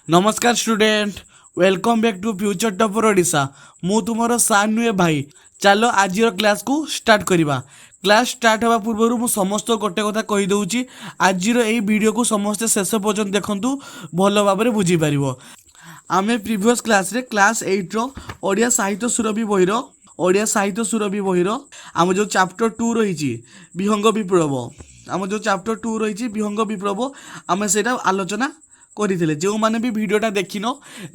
ନମସ୍କାର student, welcome back to Future Topper Odisha. ମୁଁ ତୁମର ସାର୍ ନୁହେଁ ଭାଇ। ଚାଲ, ଆଜିର କ୍ଲାସ୍କୁ ଷ୍ଟାର୍ଟ କରିବା। କ୍ଲାସ୍ ଷ୍ଟାର୍ଟ ହେବା ପୂର୍ବରୁ ମୁଁ ସମସ୍ତଙ୍କୁ ଗୋଟେ କଥା କହିଦେଉଛି, ଆଜିର ଏଇ ଭିଡ଼ିଓକୁ ସମସ୍ତେ ଶେଷ ପର୍ଯ୍ୟନ୍ତ ଦେଖନ୍ତୁ, ଭଲ ଭାବରେ ବୁଝିପାରିବ। ଆମେ ପ୍ରିଭିୟସ୍ କ୍ଲାସ୍ରେ କ୍ଲାସ୍ 8ର ଓଡ଼ିଆ ସାହିତ୍ୟ ସୁରଭି ବହିର, ଓଡ଼ିଆ ସାହିତ୍ୟ ସୁରଭି ବହିର ଆମ ଯେଉଁ ଚାପ୍ଟର 2 ରହିଛି ବିହଙ୍ଗ ବିପ୍ଳବ, ଆମ ଯେଉଁ ଚାପ୍ଟର 2 ରହିଛି ବିହଙ୍ଗ ବିପ୍ଳବ, ଆମେ ସେଇଟା ଆଲୋଚନା କରିଥିଲେ। ଯେଉଁମାନେ ବି ଭିଡ଼ିଓଟା ଦେଖିନ,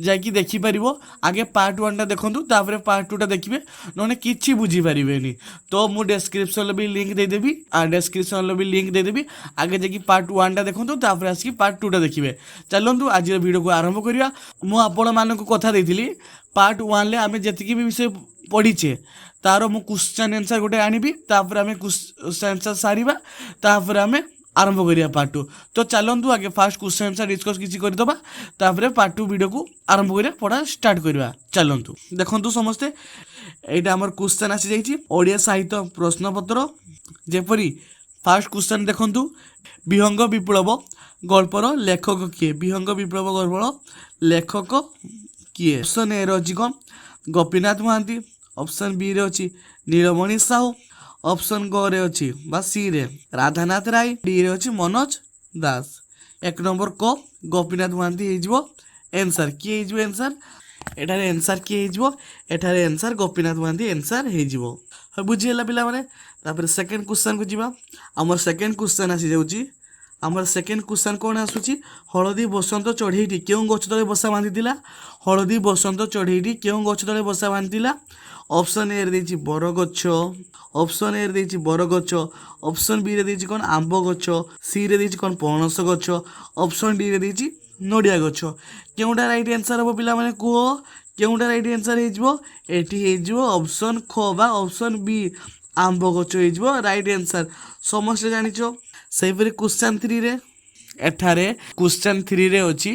ଯାଇକି ଦେଖିପାରିବ। ଆଗେ ପାର୍ଟ 1ଟା ଦେଖନ୍ତୁ, ତାପରେ ପାର୍ଟ 2ଟା ଦେଖିବେ, ନହେଲେ କିଛି ବୁଝିପାରିବେନି। ତ ମୁଁ ଡେସ୍କ୍ରିପସନ୍ରେ ବି ଲିଙ୍କ୍ ଦେଇଦେବି, ଆଉ ଡେସ୍କ୍ରିପସନ୍ରେ ବି ଲିଙ୍କ୍ ଦେଇଦେବି। ଆଗେ ଯାଇକି ପାର୍ଟ 1ଟା ଦେଖନ୍ତୁ, ତାପରେ ଆସିକି ପାର୍ଟ 2ଟା ଦେଖିବେ। ଚାଲନ୍ତୁ, ଆଜିର ଭିଡ଼ିଓକୁ ଆରମ୍ଭ କରିବା। ମୁଁ ଆପଣମାନଙ୍କୁ କଥା ଦେଇଥିଲି, ପାର୍ଟ 1ରେ ଆମେ ଯେତିକି ବି ବିଷୟ ପଢ଼ିଛେ, ତାର ମୁଁ କ୍ୱେଶ୍ଚନ୍ ଆନ୍ସର୍ ଗୋଟେ ଆଣିବି। ତାପରେ ଆମେ କ୍ୱେଶ୍ଚନ୍ ଆନ୍ସର୍ ସାରିବା, ତାପରେ ଆମେ ଆରମ୍ଭ କରିବା ପାର୍ଟ 2। ତ ଚାଲନ୍ତୁ, ଆଗେ ଫାର୍ଷ୍ଟ କ୍ୱେଶ୍ଚନ୍ ଆନ୍ସର୍ ଡିସ୍କସ୍ କିଛି କରିଦେବା, ତାପରେ ପାର୍ଟ 2 ଭିଡ଼ିଓକୁ ଆରମ୍ଭ କରିବା, ପଢ଼ା ଷ୍ଟାର୍ଟ କରିବା। ଚାଲନ୍ତୁ, ଦେଖନ୍ତୁ ସମସ୍ତେ, ଏଇଟା ଆମର କ୍ୱେଶ୍ଚନ୍ ଆସିଯାଇଛି ଓଡ଼ିଆ ସାହିତ୍ୟ ପ୍ରଶ୍ନପତ୍ର। ଯେପରି ଫାର୍ଷ୍ଟ କ୍ୱେଶ୍ଚନ୍ ଦେଖନ୍ତୁ, ବିହଙ୍ଗ ବିପ୍ଳବ ଗଳ୍ପର ଲେଖକ କିଏ? ବିହଙ୍ଗ ବିପ୍ଳବ ଗଳ୍ପର ଲେଖକ କିଏ? ଅପସନ୍ ଏରେ ଅଛି କ'ଣ? ଗୋପୀନାଥ ମହାନ୍ତି। ଅପସନ୍ ବିରେ ଅଛି ନୀଳମଣି ସାହୁ। ଅପସନ୍ ଗରେ ଅଛି ବା ସିରେ ରାଧାନାଥ ରାୟ। ଡିରେ ଅଛି ମନୋଜ ଦାସ। 1 ନମ୍ବର କ, ଗୋପୀନାଥ ମହାନ୍ତି ହେଇଯିବ ଏନ୍ସାର। କିଏ ହେଇଯିବ ଏନ୍ସାର ଏଠାରେ? ଏନ୍ସାର କିଏ ହେଇଯିବ ଏଠାରେ? ଏନ୍ସାର ଗୋପୀନାଥ ମହାନ୍ତି ଏନ୍ସାର ହେଇଯିବ। ହଁ, ବୁଝିହେଲା ପିଲାମାନେ? ତାପରେ ସେକେଣ୍ଡ କ୍ୱେଶ୍ଚନକୁ ଯିବା। ଆମର ସେକେଣ୍ଡ କ୍ୱେଶ୍ଚନ ଆସିଯାଉଛି। ଆମର ସେକେଣ୍ଡ କ୍ୱେଶ୍ଚନ କ'ଣ ଆସୁଛି? ହଳଦୀ ବସନ୍ତ ଚଢ଼େଇଟି କେଉଁ ଗଛ ତଳେ ବସା ବାନ୍ଧିଥିଲା? ହଳଦୀ ବସନ୍ତ ଚଢ଼େଇଟି କେଉଁ ଗଛ ତଳେ ବସା ବାନ୍ଧିଥିଲା? ଅପସନ୍ ଏରେ ଦେଇଛି ବରଗଛ, ଅପସନ୍ ଏରେ ଦେଇଛି ବରଗଛ। ଅପସନ୍ ବିରେ ଦେଇଛି କ'ଣ? ଆମ୍ବ ଗଛ। ସିରେ ଦେଇଛି କ'ଣ? ପଣସ ଗଛ। ଅପସନ୍ ଡିରେ ଦେଇଛି ନଡ଼ିଆ ଗଛ। କେଉଁଟା ରାଇଟ୍ ଆନ୍ସର୍ ହେବ ପିଲାମାନେ, କୁହ? କେଉଁଟା ରାଇଟ୍ ଆନ୍ସର୍ ହେଇଯିବ ଏଠି? ହେଇଯିବ ଅପସନ୍ ଖ ବା ଅପସନ୍ ବି, ଆମ୍ବ ଗଛ ହେଇଯିବ ରାଇଟ୍ ଆନ୍ସର୍। ସମସ୍ତେ ଜାଣିଛ। ସେହିପରି କ୍ୱେଶ୍ଚନ୍ 3ରେ, ଏଠାରେ କ୍ୱେଶ୍ଚନ୍ 3ରେ ଅଛି,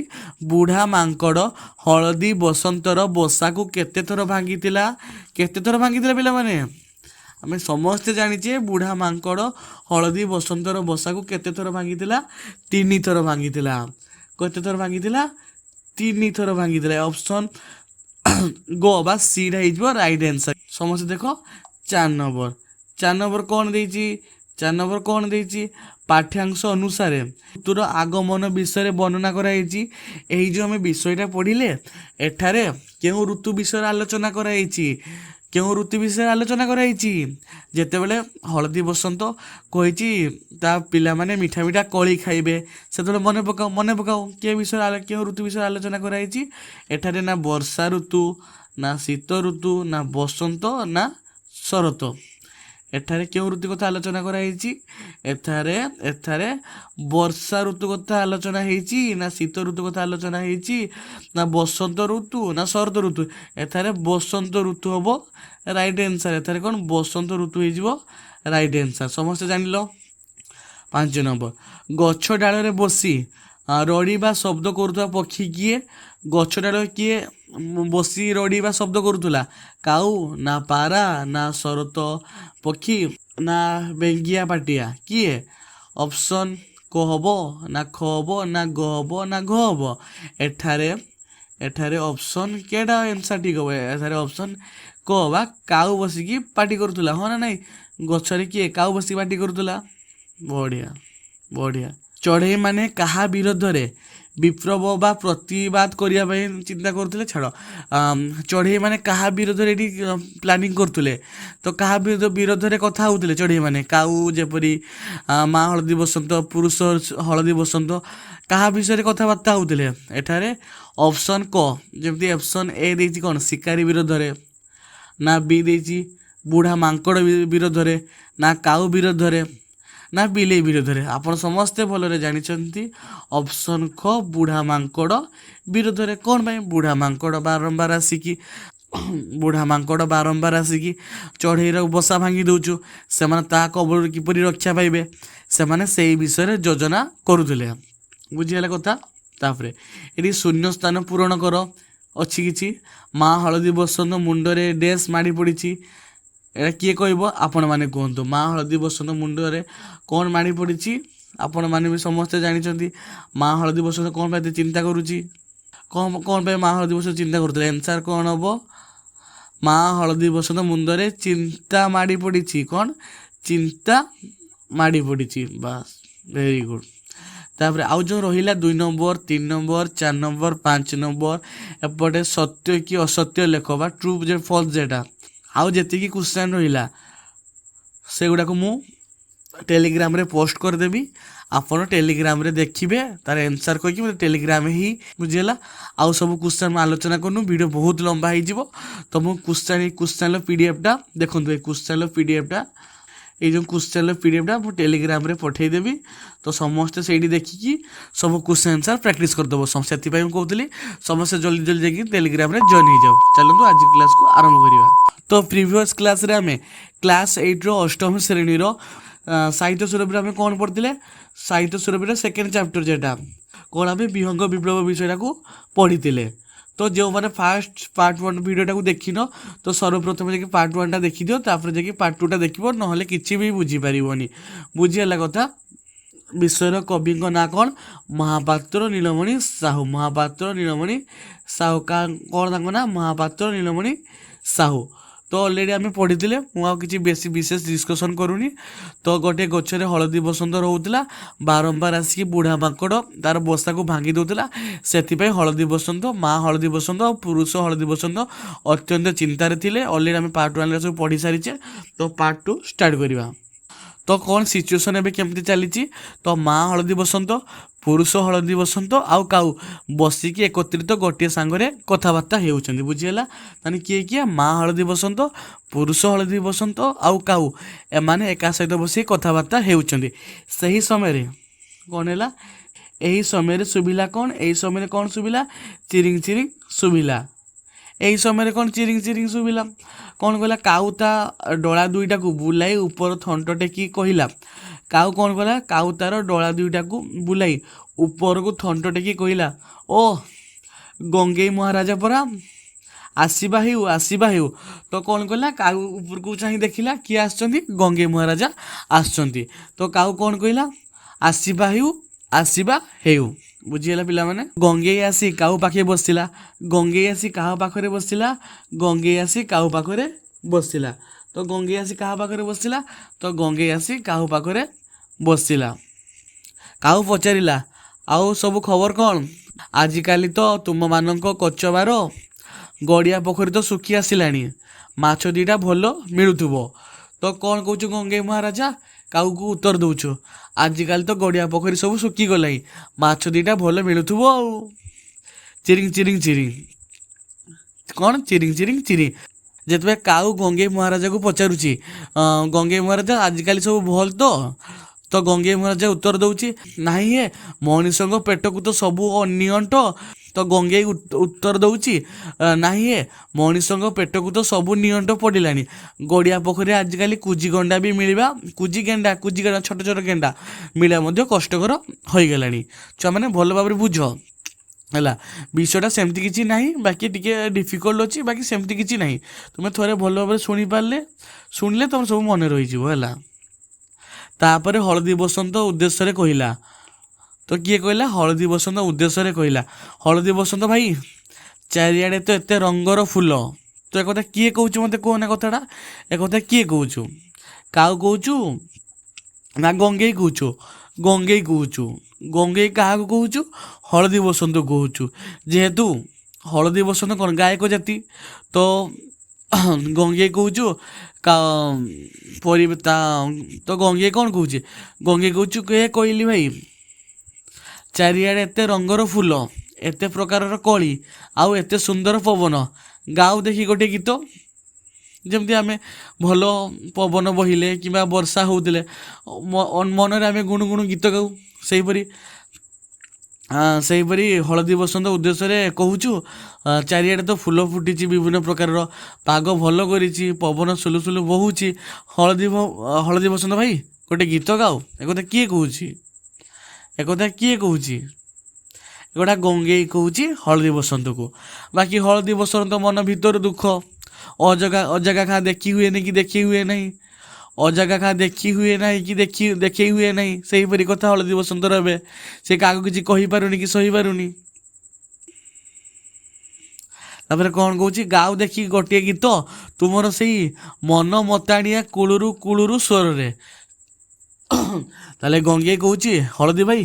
ବୁଢ଼ା ମାଙ୍କଡ଼ ହଳଦୀ ବସନ୍ତର ବସାକୁ କେତେ ଥର ଭାଙ୍ଗିଥିଲା? କେତେ ଥର ଭାଙ୍ଗିଥିଲା ପିଲାମାନେ? ଆମେ ସମସ୍ତେ ଜାଣିଛେ, ବୁଢ଼ା ମାଙ୍କଡ଼ ହଳଦୀ ବସନ୍ତର ବସାକୁ କେତେ ଥର ଭାଙ୍ଗିଥିଲା? ତିନି ଥର ଭାଙ୍ଗିଥିଲା। କେତେ ଥର ଭାଙ୍ଗିଥିଲା? ତିନି ଥର ଭାଙ୍ଗିଥିଲା। ଅପସନ୍ ଗ ବା ସିଟା ହେଇଯିବ ରାଇଟ୍ ଆନ୍ସର୍। ସମସ୍ତେ ଦେଖ, 4 ନମ୍ବର। 4 ନମ୍ବର କ'ଣ ଦେଇଛି? 4 ନମ୍ବର କ'ଣ ଦେଇଛି? ପାଠ୍ୟାଂଶ ଅନୁସାରେ ଋତୁର ଆଗମନ ବିଷୟରେ ବର୍ଣ୍ଣନା କରାଯାଇଛି। ଏହି ଯେଉଁ ଆମେ ବିଷୟଟା ପଢ଼ିଲେ, ଏଠାରେ କେଉଁ ଋତୁ ବିଷୟରେ ଆଲୋଚନା କରାଯାଇଛି? କେଉଁ ଋତୁ ବିଷୟରେ ଆଲୋଚନା କରାଯାଇଛି? ଯେତେବେଳେ ହଳଦୀ ବସନ୍ତ କହିଛି ତା ପିଲାମାନେ ମିଠା ମିଠା କୋଳି ଖାଇବେ, ସେତେବେଳେ ମନେ ପକାଅ, ମନେ ପକାଅ, କେଉଁ ବିଷୟରେ, କେଉଁ ଋତୁ ବିଷୟରେ ଆଲୋଚନା କରାଯାଇଛି ଏଠାରେ? ନା ବର୍ଷା ଋତୁ, ନା ଶୀତ ଋତୁ, ନା ବସନ୍ତ, ନା ଶରତ? ଏଠାରେ କେଉଁ ଋତୁ କଥା ଆଲୋଚନା କରାଯାଇଛି ଏଠାରେ? ଏଠାରେ ବର୍ଷା ଋତୁ କଥା ଆଲୋଚନା ହେଇଛି, ନା ଶୀତ ଋତୁ କଥା ଆଲୋଚନା ହେଇଛି, ନା ବସନ୍ତ ଋତୁ, ନା ଶରତ ଋତୁ? ଏଠାରେ ବସନ୍ତ ଋତୁ ହବ ରାଇଟ୍ ଆନ୍ସର୍। ଏଠାରେ କ'ଣ? ବସନ୍ତ ଋତୁ ହେଇଯିବ ରାଇଟ୍ ଆନ୍ସର୍। ସମସ୍ତେ ଜାଣିଲ। 5 ନମ୍ବର, ଗଛ ଡାଳରେ ବସି ରଡ଼ି ବା ଶବ୍ଦ କରୁଥିବା ପକ୍ଷୀ କିଏ? ଗଛ ଡାଳରେ କିଏ ବସି ରଡ଼ି ବା ଶବ୍ଦ କରୁଥିଲା? କାଉ, ନା ପାରା, ନା ଶରତ ପକ୍ଷୀ, ନା ବେଙ୍ଗିଆ ପାଟିଆ? କିଏ? ଅପସନ୍ କ ହବ, ନା ଖ ହବ, ନା ଗ ହବ, ନା ଘ ହବ? ଏଠାରେ ଅପସନ୍ କେଟା ଆନ୍ସର୍ ଠିକ୍ ହବ? ଏଠାରେ ଅପସନ୍ କ ବା କାଉ ବସିକି ପାଟି କରୁଥିଲା, ହଁ ନା ନାଇଁ? ଗଛରେ କିଏ? କାଉ ବସିକି ପାଟି କରୁଥିଲା। ବଢ଼ିଆ, ବଢ଼ିଆ। ଚଢ଼େଇ ମାନେ କାହା ବିରୋଧରେ ବିପ୍ଳବ ବା ପ୍ରତିବାଦ କରିବା ପାଇଁ ଚିନ୍ତା କରୁଥିଲେ? ଛାଡ଼, ଚଢ଼େଇ ମାନେ କାହା ବିରୋଧରେ ଏଠି ପ୍ଲାନିଂ କରୁଥିଲେ? ତ କାହା ବିରୋଧରେ କଥା ହେଉଥିଲେ ଚଢ଼େଇ ମାନେ? କାଉ ଯେପରି, ମା ହଳଦୀ ବସନ୍ତ, ପୁରୁଷ ହଳଦୀ ବସନ୍ତ କାହା ବିଷୟରେ କଥାବାର୍ତ୍ତା ହେଉଥିଲେ ଏଠାରେ? ଅପସନ୍ କ, ଯେମିତି ଅପସନ୍ ଏ ଦେଇଛି କ'ଣ? ଶିକାରୀ ବିରୋଧରେ, ନା ବି ଦେଇଛି ବୁଢ଼ା ମାଙ୍କଡ଼ ବିରୋଧରେ, ନା କାଉ ବିରୋଧରେ, ନା ବିଲେଇ ବିରୋଧରେ? ଆପଣ ସମସ୍ତେ ଭଲରେ ଜାଣିଛନ୍ତି, ଅପସନ୍ ଖ, ବୁଢ଼ା ମାଙ୍କଡ଼ ବିରୋଧରେ। କ'ଣ ପାଇଁ? ବୁଢ଼ା ମାଙ୍କଡ଼ ବାରମ୍ବାର ଆସିକି ଚଢ଼େଇର ବସା ଭାଙ୍ଗି ଦେଉଛୁ। ସେମାନେ ତା କବଳରୁ କିପରି ରକ୍ଷା ପାଇବେ, ସେମାନେ ସେଇ ବିଷୟରେ ଯୋଜନା କରୁଥିଲେ। ବୁଝିହେଲା କଥା? ତାପରେ ଏଠି ଶୂନ୍ୟ ସ୍ଥାନ ପୂରଣ କର ଅଛି କିଛି। ମା ହଳଦୀ ବସନ୍ତ ମୁଣ୍ଡରେ ଡେସ୍ ମାଡ଼ି ପଡ଼ିଛି। ଏଇଟା କିଏ କହିବ? ଆପଣମାନେ କୁହନ୍ତୁ, ମା ହଳଦୀ ବସନ୍ତ ମୁଣ୍ଡରେ କ'ଣ ମାଡ଼ି ପଡ଼ିଛି? ଆପଣମାନେ ବି ସମସ୍ତେ ଜାଣିଛନ୍ତି। ମା ହଳଦୀ ବସନ୍ତ କ'ଣ ପାଇଁ ଏତେ ଚିନ୍ତା କରୁଛି? କ'ଣ ପାଇଁ ମା ହଳଦୀ ବସନ୍ତ ଚିନ୍ତା କରୁଥିଲେ? ଆନ୍ସର୍ କ'ଣ ହେବ? ମା ହଳଦୀ ବସନ୍ତ ମୁଣ୍ଡରେ ଚିନ୍ତା ମାଡ଼ି ପଡ଼ିଛି। କ'ଣ? ଚିନ୍ତା ମାଡ଼ି ପଡ଼ିଛି। ବାସ୍, ଭେରି ଗୁଡ୍। ତାପରେ ଆଉ ଯେଉଁ ରହିଲା 2 ନମ୍ବର, 3 ନମ୍ବର, 4 ନମ୍ବର, 5 ନମ୍ବର, ଏପଟେ ସତ୍ୟ କି ଅସତ୍ୟ ଲେଖ ବା ଟ୍ରୁ ଯେ ଫଲ୍ସ ଯେଟା, ଆଉ ଯେତିକି କ୍ୱେଶ୍ଚନ୍ ରହିଲା ସେଗୁଡ଼ାକୁ ମୁଁ ଟେଲିଗ୍ରାମରେ ପୋଷ୍ଟ କରିଦେବି। ଆପଣ ଟେଲିଗ୍ରାମରେ ଦେଖିବେ, ତାର ଆନ୍ସର୍ କହିକି ମୋତେ ଟେଲିଗ୍ରାମ ହିଁ, ବୁଝିହେଲା? ଆଉ ସବୁ କ୍ୱେଶ୍ଚନ୍ ମୁଁ ଆଲୋଚନା କରୁନୁ, ଭିଡ଼ିଓ ବହୁତ ଲମ୍ବା ହେଇଯିବ। ତ ମୁଁ କ୍ୱେଶ୍ଚନ୍, ଏଇ କ୍ୱେଶ୍ଚନ୍ର ପିଡ଼ିଏଫ୍ଟା ଦେଖନ୍ତୁ, ଏଇ କ୍ୱେଶ୍ଚନ୍ର ପିଡ଼ିଏଫ୍ଟା, ଏଇ ଯେଉଁ କ୍ୱେଶ୍ଚନ୍ର ପିଡ଼ିଏଫ୍ଟା ମୁଁ ଟେଲିଗ୍ରାମରେ ପଠାଇଦେବି। ତ ସମସ୍ତେ ସେଇଠି ଦେଖିକି ସବୁ କ୍ୱେଶ୍ଚନ୍ ଆନ୍ସର୍ ପ୍ରାକ୍ଟିସ୍ କରିଦେବ। ସେଥିପାଇଁ ମୁଁ କହୁଥିଲି ସମସ୍ତେ ଜଲ୍ଦି ଜଲ୍ଦି ଯାଇକି ଟେଲିଗ୍ରାମରେ ଜଏନ୍ ହେଇଯାଅ। ଚାଲନ୍ତୁ, ଆଜି କ୍ଲାସ୍କୁ ଆରମ୍ଭ କରିବା। ତ ପ୍ରିଭିୟସ୍ କ୍ଲାସ୍ରେ ଆମେ କ୍ଲାସ୍ 8ର ଅଷ୍ଟମ ଶ୍ରେଣୀର ସାହିତ୍ୟ ସୁରଭିରେ ଆମେ କ'ଣ ପଢ଼ିଥିଲେ? ସାହିତ୍ୟ ସୁରଭିର ସେକେଣ୍ଡ ଚାପ୍ଟର ଯେଟା କ'ଣ, ଆମେ ବିହଙ୍ଗ ବିପ୍ଳବ ବିଷୟଟାକୁ ପଢ଼ିଥିଲେ। ତ ଯେଉଁମାନେ ଫାଷ୍ଟ ପାର୍ଟ 1 ଭିଡ଼ିଓଟାକୁ ଦେଖିନ, ତ ସର୍ବପ୍ରଥମେ ଯାଇକି ପାର୍ଟ 1ଟା ଦେଖିଦିଅ, ତାପରେ ଯାଇକି ପାର୍ଟ 2ଟା ଦେଖିବ, ନହେଲେ କିଛି ବି ବୁଝିପାରିବନି। ବୁଝିହେଲା କଥା? ବିଷୟର କବିଙ୍କ ନାଁ କ'ଣ? ମହାପାତ୍ର ନୀଳମଣି ସାହୁ। ମହାପାତ୍ର ନୀଳମଣି ସାହୁ। କ'ଣ ତାଙ୍କ ନାଁ? ମହାପାତ୍ର ନୀଳମଣି ସାହୁ। ତ ଅଲରେଡ଼ି ଆମେ ପଢ଼ିଥିଲେ, ମୁଁ ଆଉ କିଛି ବେଶୀ ବିଶେଷ ଡିସ୍କସନ୍ କରୁନି। ତ ଗୋଟେ ଗଛରେ ହଳଦୀ ବସନ୍ତ ରହୁଥିଲା। ବାରମ୍ବାର ଆସିକି ବୁଢ଼ା ମାଙ୍କଡ଼ ତାର ବସାକୁ ଭାଙ୍ଗି ଦେଉଥିଲା। ସେଥିପାଇଁ ହଳଦୀ ବସନ୍ତ, ମା ହଳଦୀ ବସନ୍ତ ଆଉ ପୁରୁଷ ହଳଦୀ ବସନ୍ତ ଅତ୍ୟନ୍ତ ଚିନ୍ତାରେ ଥିଲେ। ଅଲରେଡ଼ି ଆମେ ପାର୍ଟ 1ରେ ସବୁ ପଢ଼ି ସାରିଛେ। ତ ପାର୍ଟ 2 ଷ୍ଟାର୍ଟ କରିବା। ତ କ'ଣ ସିଚୁଏସନ୍ ଏବେ କେମିତି ଚାଲିଛି? ତ ମା ହଳଦୀ ବସନ୍ତ, ପୁରୁଷ ହଳଦୀ ବସନ୍ତ ଆଉ କାଉ ବସିକି ଏକତ୍ରିତ ଗୋଟିଏ ସାଙ୍ଗରେ କଥାବାର୍ତ୍ତା ହେଉଛନ୍ତି। ବୁଝିହେଲା? ମାନେ କିଏ କିଏ? ମା ହଳଦୀ ବସନ୍ତ, ପୁରୁଷ ହଳଦୀ ବସନ୍ତ ଆଉ କାଉ, ଏମାନେ ଏକା ସହିତ ବସିକି କଥାବାର୍ତ୍ତା ହେଉଛନ୍ତି। ସେହି ସମୟରେ କ'ଣ ହେଲା? ଏହି ସମୟରେ ଶୁଭିଲା କ'ଣ? ଏହି ସମୟରେ କ'ଣ ଶୁଭିଲା? ଚିରିଂ ଚିରିଂ ଶୁଭିଲା। ଏହି ସମୟରେ କ'ଣ ଚିରିଂ ଚିରିଂ ଶୁଭିଲା? କ'ଣ କହିଲା? କାଉ ତା ଡଳା ଦୁଇଟାକୁ ବୁଲାଇ ଉପର ଥଣ୍ଟ ଟେକି କହିଲା। କାଉ କ'ଣ କଲା? କାଉ ତାର ଡଳା ଦୁଇଟାକୁ ବୁଲାଇ ଉପରକୁ ଥଣ୍ଟ ଟେକି କହିଲା, ଓ ଗଙ୍ଗେଇ ମହାରାଜା ପରା, ଆସିବା ହେଉ, ଆସିବା ହେଉ। ତ କ'ଣ କଲା? କାଉ ଉପରକୁ ଚାହିଁ ଦେଖିଲା କିଏ ଆସିଛନ୍ତି? ଗଙ୍ଗେଇ ମହାରାଜା ଆସିଛନ୍ତି। ତ କାଉ କ'ଣ କହିଲା? ଆସିବା ହେଉ, ଆସିବା ହେଉ। ବୁଝିହେଲା ପିଲାମାନେ? ଗଙ୍ଗେଇ ଆସି କାଉ ପାଖେ ବସିଲା। ଗଙ୍ଗେଇ ଆସି କାହା ପାଖରେ ବସିଲା? ଗଙ୍ଗେଇ ଆସି କାଉ ପାଖରେ ବସିଲା। ତ ଗଙ୍ଗେଇ ଆସି କାହା ପାଖରେ ବସିଲା? ତ ଗଙ୍ଗେଇ ଆସି କାଉ ପାଖରେ ବସିଲା। କାଉ ପଚାରିଲା, ଆଉ ସବୁ ଖବର କ'ଣ? ଆଜିକାଲି ତ ତୁମମାନଙ୍କ କଚବାର ଗଡ଼ିଆ ପୋଖରୀ ତ ଶୁଖି ଆସିଲାଣି, ମାଛ ଦୁଇଟା ଭଲ ମିଳୁଥିବ। ତ କ'ଣ କହୁଛୁ ଗଙ୍ଗେଇ ମହାରାଜା? କାଉକୁ ଉତ୍ତର ଦେଉଛୁ, ଆଜିକାଲି ତ ଗଡ଼ିଆ ପୋଖରୀ ସବୁ ଶୁଖିଗଲାଣି, ମାଛ ଦୁଇଟା ଭଲ ମିଳୁଥିବ। ଆଉ ଚିରିଂ ଚିରିଂ ଚିରିଂ। କ'ଣ? ଚିରିଂ ଚିରିଂ ଚିରିଂ। ଯେତେବେଳେ କାଉ ଗଙ୍ଗେଇ ମହାରାଜାକୁ ପଚାରୁଛି, ଗଙ୍ଗେଇ ମହାରାଜା, ଆଜିକାଲି ସବୁ ଭଲ ତ? ତ ଗଙ୍ଗେଇ ମହାରାଜା ଉତ୍ତର ଦେଉଛି, ନାହିଁ ହେ, ମଣିଷଙ୍କ ପେଟକୁ ତ ସବୁ ନିଅଣ୍ଟ। ତ ଗଙ୍ଗେଇ ଉତ୍ତର ଦେଉଛି, ନାହିଁ ହେ, ମଣିଷଙ୍କ ପେଟକୁ ତ ସବୁ ନିଅଣ୍ଟ ପଡ଼ିଲାଣି। ଗଡ଼ିଆ ପୋଖରୀରେ ଆଜିକାଲି କୁଜି ଗଣ୍ଡା ବି ମିଳିବା, କୁଜି ଗେଣ୍ଡା, କୁଜି ଗେଣ୍ଡା, ଛୋଟ ଛୋଟ ଗେଣ୍ଡା ମିଳିବା ମଧ୍ୟ କଷ୍ଟକର ହୋଇଗଲାଣି। ଛୁଆମାନେ ଭଲ ଭାବରେ ବୁଝ ହେଲା। ବିଷୟଟା ସେମିତି କିଛି ନାହିଁ, ବାକି ଟିକେ ଡିଫିକଲ୍ଟ ଅଛି, ବାକି ସେମିତି କିଛି ନାହିଁ। ତୁମେ ଥରେ ଭଲ ଭାବରେ ଶୁଣିପାରିଲେ, ଶୁଣିଲେ ତୁମର ସବୁ ମନେ ରହିଯିବ। ହେଲା। ତାପରେ ହଳଦୀ ବସନ୍ତ ଉଦ୍ଦେଶ୍ୟରେ କହିଲା। ତ କିଏ କହିଲା? ହଳଦୀ ବସନ୍ତ ଉଦ୍ଦେଶ୍ୟରେ କହିଲା, ହଳଦୀ ବସନ୍ତ ଭାଇ, ଚାରିଆଡ଼େ ତ ଏତେ ରଙ୍ଗର ଫୁଲ। ତ ଏକଥା କିଏ କହୁଛୁ ମୋତେ କୁହ ନା କଥାଟା? ଏକଥା କିଏ କହୁଛୁ? କାଉ କହୁଛୁ ନା ଗଙ୍ଗେଇ କହୁଛୁ? ଗଙ୍ଗେଇ କହୁଛୁ। ଗଙ୍ଗେଇ କାହାକୁ କହୁଛୁ? ହଳଦୀ ବସନ୍ତ କହୁଛୁ। ଯେହେତୁ ହଳଦୀ ବସନ୍ତ କ'ଣ ଗାୟକ ଜାତି, ତ ଗଙ୍ଗେଇ କହୁଛୁ ପରି ତା। ତ ଗଙ୍ଗେଇ କ'ଣ କହୁଛି? ଗଙ୍ଗେଇ କହୁଛୁ, କେ କହିଲି ଭାଇ, ଚାରିଆଡ଼େ ଏତେ ରଙ୍ଗର ଫୁଲ, ଏତେ ପ୍ରକାରର କଳି ଆଉ ଏତେ ସୁନ୍ଦର ପବନ, ଗାଉ ଦେଖି ଗୋଟେ ଗୀତ। ଯେମିତି ଆମେ ଭଲ ପବନ ବହିଲେ କିମ୍ବା ବର୍ଷା ହେଉଥିଲେ ମନରେ ଆମେ ଗୁଣୁ ଗୁଣୁ ଗୀତ ଗାଉ, ସେହିପରି ହଳଦୀ ବସନ୍ତ ଉଦ୍ଦେଶ୍ୟରେ କହୁଛୁ, ଚାରିଆଡ଼େ ତ ଫୁଲ ଫୁଟିଛି ବିଭିନ୍ନ ପ୍ରକାରର, ପାଗ ଭଲ କରିଛି, ପବନ ସୁଲୁସୁଲୁ ବହୁଛି, ହଳଦୀ ବସନ୍ତ ଭାଇ, ଗୋଟେ ଗୀତ ଗାଉ। ଏକଥା କିଏ କହୁଛି? ଏକଥା କିଏ କହୁଛି? ଏଗୁଡ଼ା ଗଙ୍ଗେଇ କହୁଛି ହଳଦୀ ବସନ୍ତକୁ। ବାକି ହଳଦୀ ବସନ୍ତ ମନ ଭିତରୁ ଦୁଃଖ। ଅଜଗା ଅଜାଗା ଖା ଦେଖି ହୁଏନି କି ଦେଖି ହୁଏ ନାହିଁ, ଅଜାଗା ଖା ଦେଖି ହୁଏ ନାହିଁ କି ଦେଖେଇ ହୁଏ ନାହିଁ। ସେହିପରି କଥା ହଳଦୀ ବସନ୍ତର ଏବେ। ସେ କାହାକୁ କିଛି କହିପାରୁନି କି ସହିପାରୁନି। ତାପରେ କ'ଣ କହୁଛି? ଗାଉ ଦେଖି ଗୋଟିଏ ଗୀତ, ତୁମର ସେଇ ମନ ମତାଣିଆ କୁଳୁରୁ କୁଳୁରୁ ସ୍ୱରରେ। ତାହେଲେ ଗଙ୍ଗେଇ କହୁଛି, ହଳଦୀ ଭାଇ,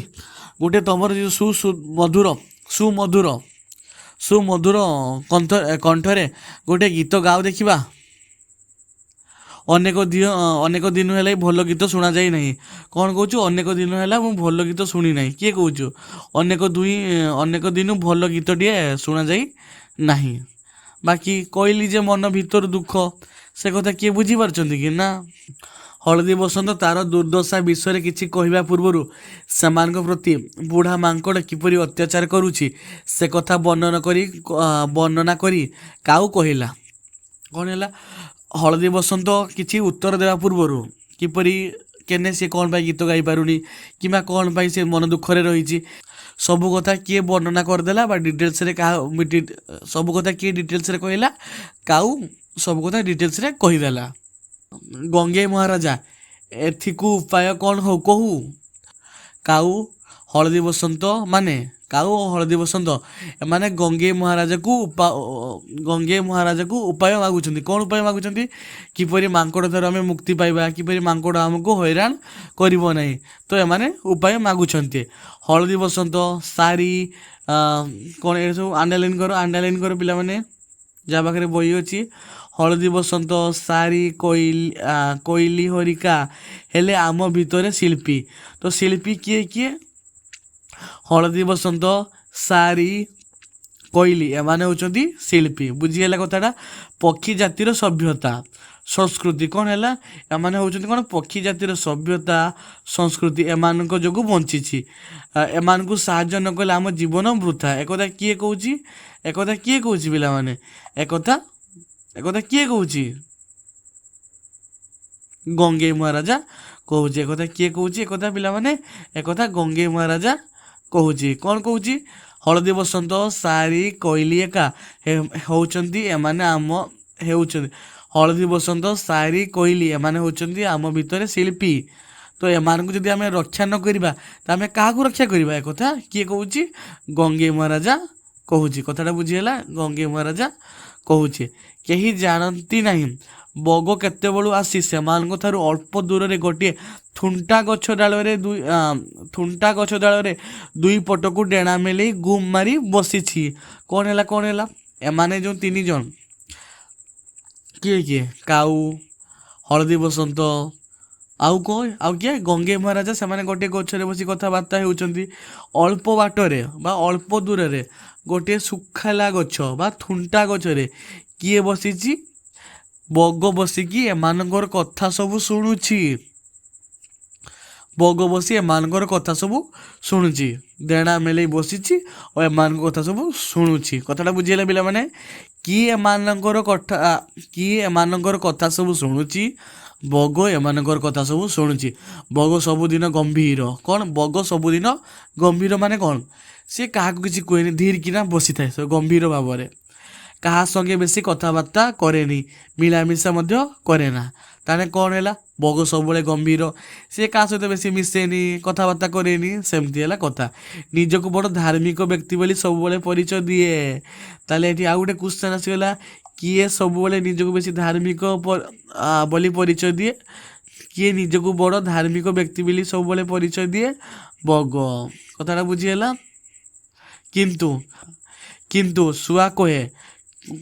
ଗୋଟେ ତମର ଯେଉଁ ସୁ ସୁ ମଧୁର ସୁମଧୁର ସୁମଧୁର କଣ୍ଠରେ ଗୋଟେ ଗୀତ ଗାଉ ଦେଖିବା। ଅନେକ ଦିନ ହେଲା ଭଲ ଗୀତ ଶୁଣାଯାଇ ନାହିଁ। କ'ଣ କହୁଛୁ? ଅନେକ ଦିନ ହେଲା ମୁଁ ଭଲ ଗୀତ ଶୁଣି ନାହିଁ। କିଏ କହୁଛୁ? ଅନେକ ଦିନୁ ଭଲ ଗୀତଟିଏ ଶୁଣାଯାଇ ନାହିଁ। ବାକି କହିଲି ଯେ ମନ ଭିତରୁ ଦୁଃଖ, ସେ କଥା କିଏ ବୁଝିପାରୁଛନ୍ତି କି ନା? ହଳଦୀ ବସନ୍ତ ତାର ଦୁର୍ଦ୍ଦଶା ବିଷୟରେ କିଛି କହିବା ପୂର୍ବରୁ ସେମାନଙ୍କ ପ୍ରତି ବୁଢ଼ା ମାଙ୍କଡ଼ କିପରି ଅତ୍ୟାଚାର କରୁଛି, ସେ କଥା ବର୍ଣ୍ଣନା କରି କାଉ କହିଲା। କ'ଣ ହେଲା? ହଳଦୀ ବସନ୍ତ କିଛି ଉତ୍ତର ଦେବା ପୂର୍ବରୁ କିପରି କେନେ ସେ କ'ଣ ପାଇଁ ଗୀତ ଗାଇପାରୁନି କିମ୍ବା କ'ଣ ପାଇଁ ସେ ମନ ଦୁଃଖରେ ରହିଛି, ସବୁ କଥା କିଏ ବର୍ଣ୍ଣନା କରିଦେଲା ବା ଡିଟେଲ୍ସରେ କାହା ସବୁ କଥା କିଏ ଡିଟେଲ୍ସରେ କହିଲା? କାଉ ସବୁ କଥା ଡିଟେଲ୍ସରେ କହିଦେଲା। ଗଙ୍ଗେଇ ମହାରାଜା, ଏଥିକୁ ଉପାୟ କ'ଣ ହଉ କହୁ। କାଉ ହଳଦୀ ବସନ୍ତ, ମାନେ କାଉ ଓ ହଳଦୀ ବସନ୍ତ ଏମାନେ ଗଙ୍ଗେଇ ମହାରାଜାକୁ ଉପାୟ ମାଗୁଛନ୍ତି। କ'ଣ ଉପାୟ ମାଗୁଛନ୍ତି? କିପରି ମାଙ୍କଡ଼ ଠାରୁ ଆମେ ମୁକ୍ତି ପାଇବା, କିପରି ମାଙ୍କଡ଼ ଆମକୁ ହଇରାଣ କରିବ ନାହିଁ। ତ ଏମାନେ ଉପାୟ ମାଗୁଛନ୍ତି। ହଳଦୀ ବସନ୍ତ, ସାରି, କ'ଣ ଏସବୁ ଆଣ୍ଡରଲାଇନ୍ କର, ଆଣ୍ଡରଲାଇନ୍ କର ପିଲାମାନେ, ଯାହା ପାଖରେ ବହି ଅଛି। ହଳଦୀ ବସନ୍ତ, ସାରି, କୋଇଲି ହରିକା ହେଲେ ଆମ ଭିତରେ ଶିଳ୍ପୀ। ତ ଶିଳ୍ପୀ କିଏ କିଏ? ହଳଦୀ ବସନ୍ତ, ସାରି, କୋଇଲି ଏମାନେ ହେଉଛନ୍ତି ଶିଳ୍ପୀ। ବୁଝିହେଲା କଥାଟା? ପକ୍ଷୀ ଜାତିର ସଭ୍ୟତା ସଂସ୍କୃତି। କ'ଣ ହେଲା? ଏମାନେ ହେଉଛନ୍ତି କ'ଣ? ପକ୍ଷୀ ଜାତିର ସଭ୍ୟତା ସଂସ୍କୃତି ଏମାନଙ୍କ ଯୋଗୁଁ ବଞ୍ଚିଛି। ଏମାନଙ୍କୁ ସାହାଯ୍ୟ ନ କଲେ ଆମ ଜୀବନ ବୃଥା। ଏକଥା କିଏ କହୁଛି? ଏକଥା କିଏ କହୁଛି ପିଲାମାନେ? ଏକଥା କିଏ କହୁଛି? ଗଙ୍ଗେଇ ମହାରାଜା କହୁଛି। ଏକଥା କିଏ କହୁଛି? ଏକଥା ପିଲାମାନେ, ଏକଥା ଗଙ୍ଗେଇ ମହାରାଜା କହୁଛି। କ'ଣ କହୁଛି? ହଳଦୀ ବସନ୍ତ, ସାରି, କୋଇଲି ଏକା ହେଉଛନ୍ତି, ଏମାନେ ଆମ ହେଉଛନ୍ତି, ହଳଦୀ ବସନ୍ତ, ସାରି, କୋଇଲି ଏମାନେ ହେଉଛନ୍ତି ଆମ ଭିତରେ ଶିଳ୍ପୀ। ତ ଏମାନଙ୍କୁ ଯଦି ଆମେ ରକ୍ଷା ନ କରିବା, ତ ଆମେ କାହାକୁ ରକ୍ଷା କରିବା? ଏକଥା କିଏ କହୁଛି? ଗଙ୍ଗେଇ ମହାରାଜା କହୁଛି। କଥାଟା ବୁଝିହେଲା? ଗଙ୍ଗେଇ ମହାରାଜା କହୁଛି। କେହି ଜାଣନ୍ତି ନାହିଁ, ବଗ କେତେବେଳୁ ଆସି ସେମାନଙ୍କ ଠାରୁ ଅଳ୍ପ ଦୂରରେ ଗୋଟିଏ ଥୁଣ୍ଟା ଗଛ ଡାଳରେ ଦୁଇ ପଟକୁ ଡେଣା ମେଲେଇ ଗୁମ୍ ମାରି ବସିଛି। କ'ଣ ହେଲା? କ'ଣ ହେଲା? ଏମାନେ ଯେଉଁ ତିନି ଜଣ, କିଏ କିଏ? କାଉ, ହଳଦୀ ବସନ୍ତ, ଆଉ କ'ଣ, ଆଉ କିଏ? ଗଙ୍ଗେଇ ମହାରାଜା। ସେମାନେ ଗୋଟିଏ ଗଛରେ ବସି କଥାବାର୍ତ୍ତା ହେଉଛନ୍ତି। ଅଳ୍ପ ବାଟରେ ବା ଅଳ୍ପ ଦୂରରେ ଗୋଟିଏ ଶୁଖିଲା ଗଛ ବା ଥୁଣ୍ଟା ଗଛରେ କିଏ ବସିଛି? ବଗ ବସିକି ଏମାନଙ୍କର କଥା ସବୁ ଶୁଣୁଛି। ବଗ ବସି ଏମାନଙ୍କର କଥା ସବୁ ଶୁଣୁଛି, ଡେଣା ମେଲେଇ ବସିଛି ଓ ଏମାନଙ୍କ କଥା ସବୁ ଶୁଣୁଛି। କଥାଟା ବୁଝିହେଲା ପିଲାମାନେ? କିଏ ଏମାନଙ୍କର କଥା ସବୁ ଶୁଣୁଛି? ବଗ ଏମାନଙ୍କର କଥା ସବୁ ଶୁଣୁଛି। ବଗ ସବୁଦିନ ଗମ୍ଭୀର। କ'ଣ? ବଗ ସବୁଦିନ ଗମ୍ଭୀର ମାନେ କ'ଣ? ସିଏ କାହାକୁ କିଛି କୁହେନି, ଧୀର କିନା ବସିଥାଏ ସେ ଗମ୍ଭୀର ଭାବରେ। କାହା ସଙ୍ଗେ ବେଶୀ କଥାବାର୍ତ୍ତା କରେନି, ମିଳାମିଶା ମଧ୍ୟ କରେ ନା। ତାହେଲେ କ'ଣ ହେଲା? ବଗ ସବୁବେଳେ ଗମ୍ଭୀର, ସିଏ କାହା ସହିତ ବେଶୀ ମିଶେନି, କଥାବାର୍ତ୍ତା କରେନି, ସେମିତି ହେଲା କଥା। ନିଜକୁ ବଡ଼ ଧାର୍ମିକ ବ୍ୟକ୍ତି ବୋଲି ସବୁବେଳେ ପରିଚୟ ଦିଏ। ତାହେଲେ ଏଠି ଆଉ ଗୋଟେ କ୍ୱେଶ୍ଚନ୍ ଆସିଗଲା, କିଏ ସବୁବେଳେ ନିଜକୁ ବେଶୀ ଧାର୍ମିକ ବୋଲି ପରିଚୟ ଦିଏ? କିଏ ନିଜକୁ ବଡ଼ ଧାର୍ମିକ ବ୍ୟକ୍ତି ବୋଲି ସବୁବେଳେ ପରିଚୟ ଦିଏ? ବଗ। କଥାଟା ବୁଝିହେଲା? କିନ୍ତୁ ଶୁଆ କହେ।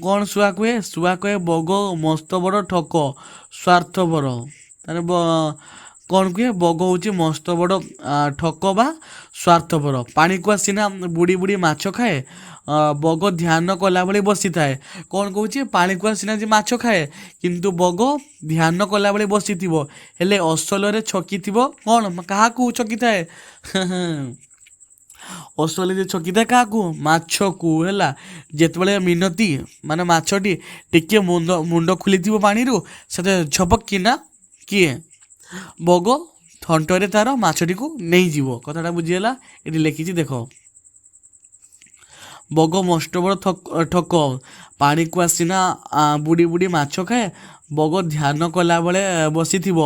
କ'ଣ ଶୁଆ କୁହେ? ଶୁଆ କହେ, ବଗ ମସ୍ତ ବଡ଼ ଠକ, ସ୍ୱାର୍ଥପର। ତାହେଲେ କ'ଣ କୁହେ? ବଗ ହେଉଛି ମସ୍ତ ବଡ଼ ଠକ ବା ସ୍ୱାର୍ଥପର। ପାଣିକୁ ସିନା ବୁଡ଼ି ବୁଡ଼ି ମାଛ ଖାଏ, ବଗ ଧ୍ୟାନ କଲା ଭଳି ବସିଥାଏ। କ'ଣ କହୁଛି? ପାଣିକୁ ସିନା ଯେ ମାଛ ଖାଏ, କିନ୍ତୁ ବଗ ଧ୍ୟାନ କଲା ଭଳି ବସିଥିବ, ହେଲେ ଅସଲରେ ଛକିଥିବ କ'ଣ? କାହାକୁ ଛକିଥାଏ? ଅସଲରେ ଯେ ଛକିଥାଏ କାହାକୁ? ମାଛକୁ। ହେଲା, ଯେତେବେଳେ ମିନତି ମାନେ ମାଛଟି ଟିକେ ମୁଣ୍ଡ ଖୋଲିଥିବ ପାଣିରୁ, ସେତେ ଝପକିନା କିଏ? ବଗ ଥଣ୍ଟରେ ତାର ମାଛଟିକୁ ନେଇଯିବ। କଥାଟା ବୁଝିହେଲା? ଏଠି ଲେଖିଛି ଦେଖ, ବଗ ମସ୍ତ ବଡ଼ ଠକ, ପାଣିକୁ ଆସିନା ବୁଡ଼ି ବୁଡ଼ି ମାଛ ଖାଏ, ବଗ ଧ୍ୟାନ କଲାବେଳେ ବସିଥିବ,